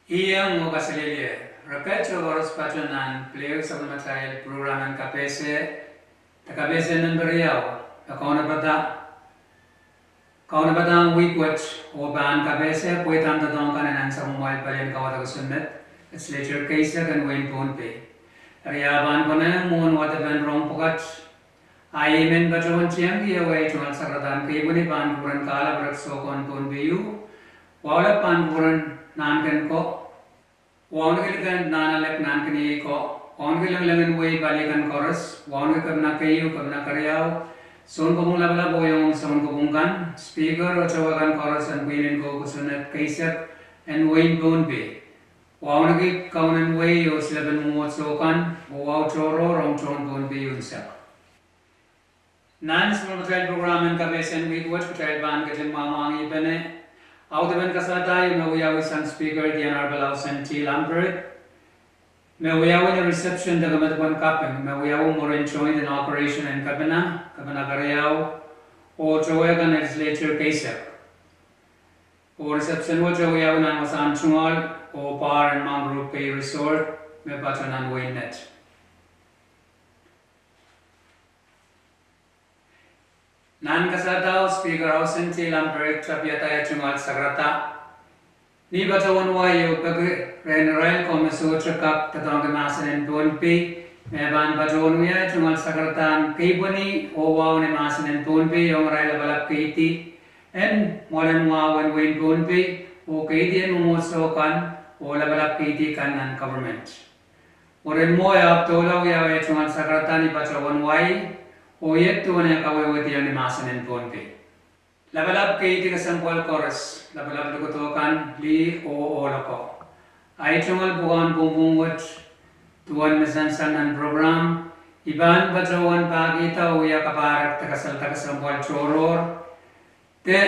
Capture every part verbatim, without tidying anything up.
Iang oh kaselehlie reket oh koaros patoh nan pil ehu sapwellimatail program en kapehse, de kapehse memper riau, e kaunopada, kaunopadahn wihk wet, oh pahn kapehse pweidahn doadoahk kan en ansou mwomwail palien kauwada kosonned, legislature keisek en wehin Pohnpei. Eri e pahn konehng mwohn wadepen rong pwukat, a I men patohwan tiengki ehu ei tungoal sakaradahn keipweni pahn kupwuren kahlap rek soukohn Pohnpei, wahu lap pahn kupwuren nahnken ko, wauneki liken nahnalek nahnken iei ko, wauneki lengileng en wehi pali kan koaros, wauneki kepina keieu, kepina keriau, sounkopwung lapalap oh iong sounkopwung kan, speaker oh towe kan koaros en pwihn en kou kosonned keisek en wehin Pohnpei, wauneki kaunen wehi oh silepen mwomwohdiso kan, oh wahu tohrohr ong tohn Pohnpei unsek. Nan sapwellimatail program en kapehse en wihk wet kitail pahn ketin mwahngih pene audepen kasalada ieu me wiawi sang Speaker, the Honorable Austen T. Lambert, me wiawi ni reception de kamedipwen kaping me wiawi mwurin joint inauguration en kepina, kepina keriau, oh towe kan legislature keisek. Oh reception wet e wiawi nan wasahn tungoal oh pahr en Mount Rook Bay Resort me patoh nan wehin Nett. Nan kasaladao Speaker Austen T. Lambert tapihada eh tungoal sakarada ni patohwan wai oh peki rehn irail ko me sohte kak doadoahngki mahsen en Pohnpei me pahn patohwan wia eh tungoal sakaradahn keipweni oh wahu ni mahsen en Pohnpei ong irail lapalap keidi en mwoalen wahu en wehin Pohnpei, oh keidi en mwomwohdiso kan, oh lapalap keidi kan nan government. Mwurin mwo e ahpw doula wia eh tungoal sakarada ni patohwan wai, oh iet duwen eh kawehwehdiong ni mahsen en Pohnpei. Lapalap keidi kesempwal koaros, lapalap likado kan, lih oh ohl ako. Ei tungoal pwukoahn pwungpwung wet, duwen me sansal nan program, I pahn patohwan pahkihda oh wia kapahrek de kasalada kesempwal tohrohr, de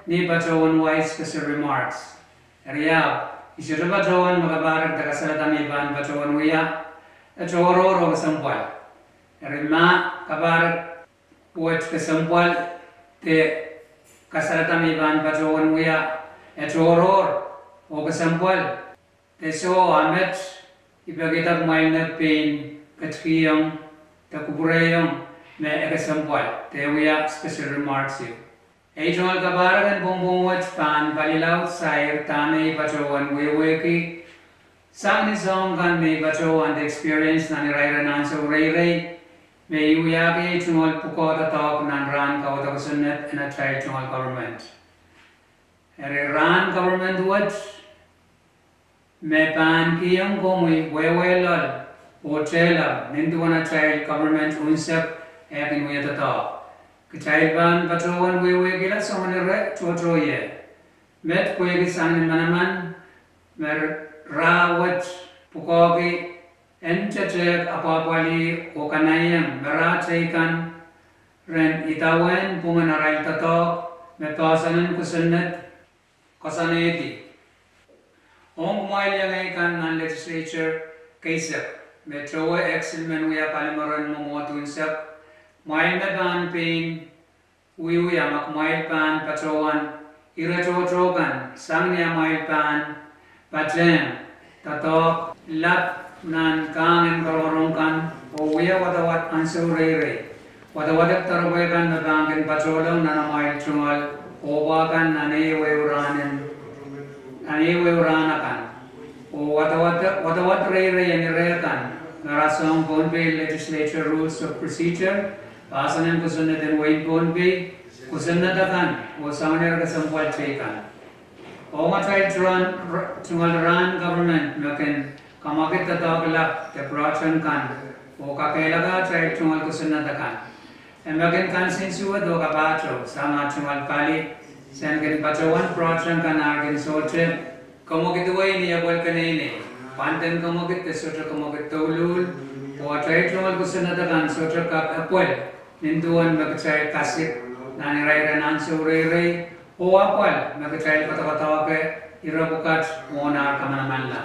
ni patohwan wai special remarks. Eri ahpw, I sohte patohwan me kapahrek de kasalada me I pahn patohwan wia, e tohrohr oh kesempwal. Eri ma kapahrek wet kesempwal, de kasalada me I pahn patohwan wia, e tohrohr oh kesempwal, de soh, a met, I pekihda kumwail en pein ketikihong de kupwureiong me e kesempwal de wia special remarks ieu. Ei tungoal kapahrek en pwungpwung wet pahn palilaud sair dahme I patohwan wehwehki sang ni soahng kan me I patohwan de experience nan irair en ansou reirei, me I wiahki ei tungoal pwukoa doadoahk nan rahn kauwada kosonned en atail tungoal government. Eri rahn government wet me pahn kihong komwi wehwe loal oh tehla nin duwen atail government unsek eh kin wia doadoahk. Kitail pahn patohwan wehwehkihla soangen ire tohto ie. Met pwehki sang ni manaman me rah wet pwukoahki en tetehk apwahpwalih oh kanaiehng mehra teikan ren idawehn pwungen arail doadoahk me poahsoan en kosonned koasoanehdi. Ong kumwail iengei kan nan legislature keisek me towe eksil men wia palimaron mwomwohd unsek, kumwail me pahn pein wiewia ma kumwail pahn patohwan ire tohto kan sang ni amwail pahn patehng doadoahk lap nan kahng en korongorong kan oh wia wadawad ansou reirei, wadawadek doaropwe kan me pahn kin patohlong nan amwail tungoal ohpwa kan nan ehu ehu rahn akan, oh wadawad reirei en ire kan me rasehng Pohnpei Legislature Rules of Procedure, poahsoan en kosonned en wehin Pohnpei, kosonned akan oh soangen ire kesempwal teikan. Ong atail tungoal rahn government me kin kamwakid doadoahk lap de project kan oh kakehlaka atail tungoal kosonned akan, e me kin kansensuwed oh kapahtou sang ah tungoal pali, sen kin patohwan project kan ar kin sohte kamwakidawei ni apwal keneinei, pwanden kamwakid de sohte kamwakid douluhl, oh atail tungoal kosonned akan sohte kak apwal nin duwen me kitail kasik nan irair en ansou reirei, oh apwal me kitail koadokoadoahke ire pwukat mwohn ar kamanamanla.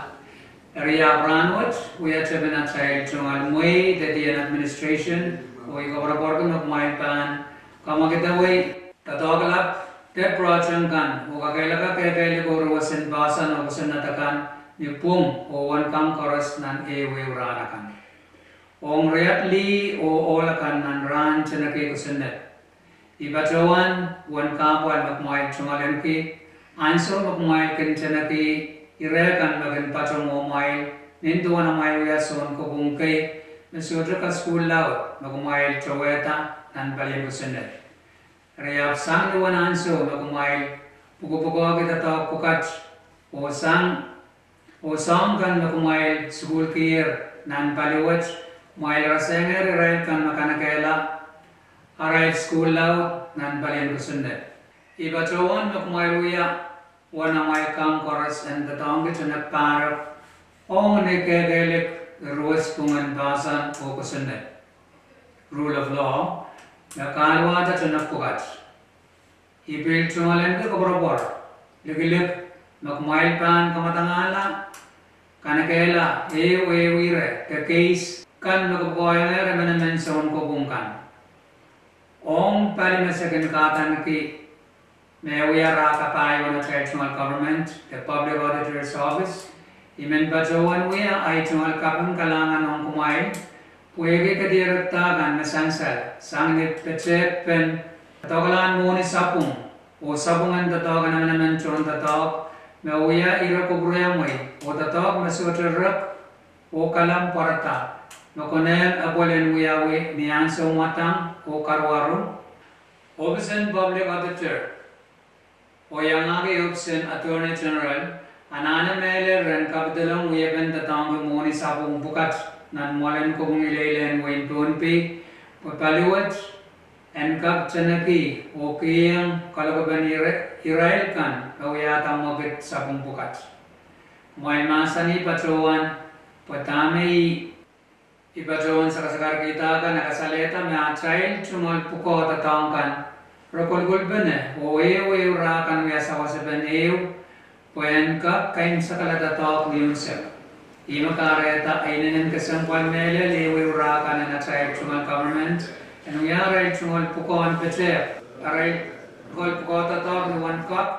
Eri ahpw rahnwet wia tepin atail tungoal mwehi de dien administration, oh I koapworopworki me kumwail pahn kamwakidawei doadoahk lap de project kan oh kakehlaka kehkehlik oh roson poahsoan oh kosonned akan ni pwung oh wenkahng koaros nan ehuehu rahn akan. Ong riekid lih oh ohl akan nan rahn teneki kosonned, I patohwan wenkahpwal me kumwail tungoaleniki ansou me kumwail kin teneki ire kan me kin patohwan mwail nin duwen amwail wia sounkopwung kei me sohte kasukuhl laud me kumwail towehda nan palien kosonned. Eri ahpw sang duwen ansou me kumwail pwukopwukoahki doadoahk pwukat oh sang oh soahng kan me kumwail sukuhlkiher nan pali wet, kumwail rasengehr irail kan me kanekehla arail sukuhl laud nan palien kosonned. I patohwan me kumwail wia wen amwail kahng koaros en doadoahngki tenek pahrek ong ni kehkehlik iruwespwungen pahsan oh kosonned, rule of law, me kahluwahda tenek pwukat. I pil tungoaleniki koapworopwor likilik me kumwail pahn kamadangala kanekehla ehuehu ire de keis kan me koapworopworengehr emenemen sounkopwung kan. Ong pali me se kin kahdaneki me wia rahn kapai wen atail tungoal government de Public Auditor's Office, I men patohwan wia ahi tungoal kaping kalahngan ong kumwail pwehki kedirekda kan me sansal sang ni petehkpen doadoahklahn mwohni sapwung oh sapwung en doadoahk en emenemen tohndoadoahk me wia ire kupwuriamwei oh doadoahk me sohte rep oh kalam pwarada me konehng epwel en wiawi ni ansou mwadang oh karuwaru. Ohpis en Public Auditor oh iangahki ohpis en Attorney General anahne mehlel ren kapidolong wiepen doadoahngki mwohni sapwung pwukat nan mwoalen kopwung ileile en wehin Pohnpei pwe pali wet en kak teneki oh kihong kalokopen irail kan me wiahda mwekid sapwung pwukat. Kumwail mahsanih patohwan pwe dahme I patohwan sakasakarkihda kan e kasalehda me atail tungoal pwukoa doadoahk kan re kolkolpene oh ehuehu rahn kan wia sawasepen ehu pwe en kak kaimwisekala doadoahk ni unsek. Ihme kahrehda e inenen kesempwal mehlel ehuehu rahn kan en atail tungoal government en wia arail tungoal pwukoahn petehk, arail tungoal pwukoa doadoahk ni wen kak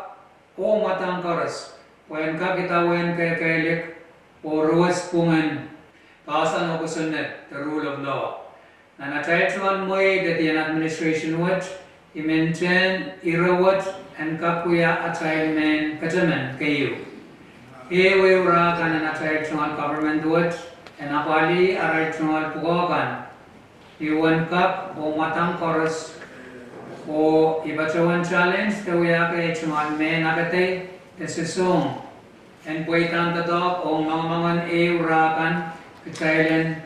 oh mwadang koaros pwe en kak idawehn kehkehlik oh iruwespwungen pahsan oh kosonned de rule of law. Nan atail tungoal mwehi de dihp en administration wet, I men tehn ire wet en kak wia atail mehn ketemen keieu. Ehuehu rahn kan en atail tungoal government wet en apwalih arail tungoal pwukoa kan ni wen kak oh mwadang koaros, oh I patohwan challenge de wiahki ei tungoal mehn akedei de sosohng en pweidahn doadoahk ong moangemoangen ehu rahn kan kitail en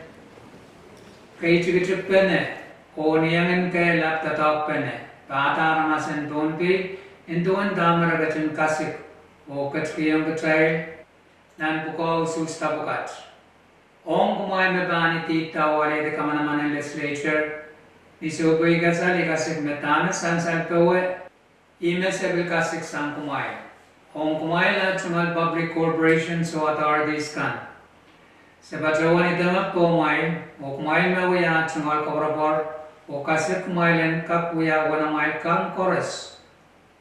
keitikitikpene oh ni engen kehlap doadoahkpene pahda aramas en Pohnpei nin duwen dahme re ketin kasik oh ketikihong kitail nan pwukoa usuhsda pwukat. Ong kumwail me pahn idihda oh alehdi kamanaman en legislature ni sohpeiong kasal, I kasik me dahme sansal powe, ihme se pil kasik sang kumwail. Ong kumwail ah tungoal public corporations oh authorities kan, se patohwan idengek pohmwail oh kumwail me wia ah tungoal koapworopwor oh kasik kumwail en kak wia wen amwail kahng koaros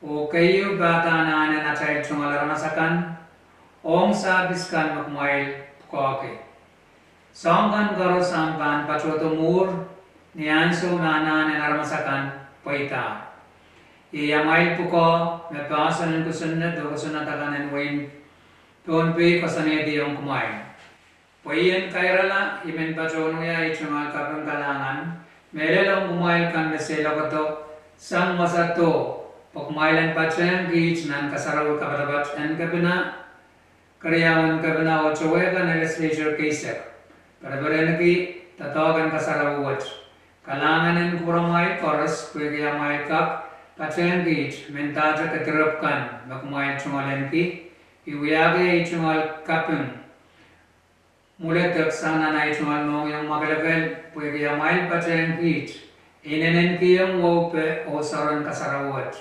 oh keieu pahda anahn en atail tungoal aramas akan ong sahpis kan me kumwail pwukoahki. Soahng kan koaros ahpw pahn patohdo mwuhr ni ansou me anahn en aramas akan pweida. Iei amwail pwukoa me poahsoan en kosonned oh kosonned akan en wehin Pohnpei koasoanehdiong kumwail. Pwe I en kairala, I men patohwan wia ei tungoal kaping kalahngan mehlel ong kumwail kan me seiloakdo sang wasa doh, pwe kumwail en patehng kiht nan kasarawi kapatapat en kepina, keriaun kepina oh towe kan en legislature keisek, pereperenki doadoahk en kasarawi wet. Kalahngan en kupwuramwail koaros pwehki amwail kak patehng kiht mendahte kedirepw kan me kumwail tungoaleniki. I wiahki ei tungoal kaping mwuledek sang nan ei tungoal mohngiong mwakelekel pwehki amwail patehng kiht inenen kihong weupe oh soaren kasarawi wet.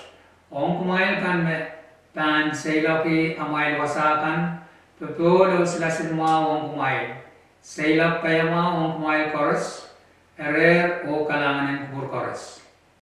Ong kumwail kan me pahn seiloakki amwail wasa kan, popohl oh silasil mwahu ong kumwail. Seiloak paiamwahu ong kumwail koaros, erehr oh kalahngan en kupwur koaros.